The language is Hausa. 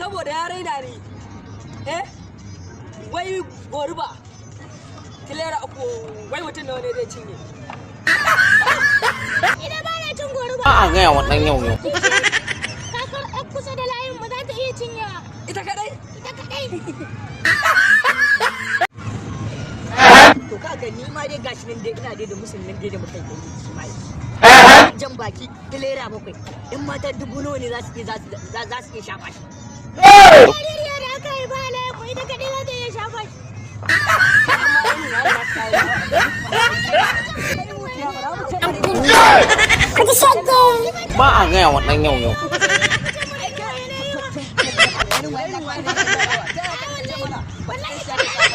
Saboda ya raina ni. Eh? Wai goruba. Tirela 3, wai mutum nawa ne zai cinye? Ina ba na cin goruba. Ba a gaya wa ɗan yau yau. Kakar ɗan kusa da layin mu za ta iya cinyewa. Ita kadai? Ita kaɗai. To ka ga ni ma dai gashi nan dai ina dai da musulmin dai da muka yi shi mai. Jan baki tirela 7. In mata dubu nawa ne za su iya shafa shi. Jaririya da aka haifa a layin mu ita kaɗai za ta iya shafa shi. Amma irin waye za su kawo. Ba a gaya wa ɗan yau yau. Irin waye za su kawo. Wallahi.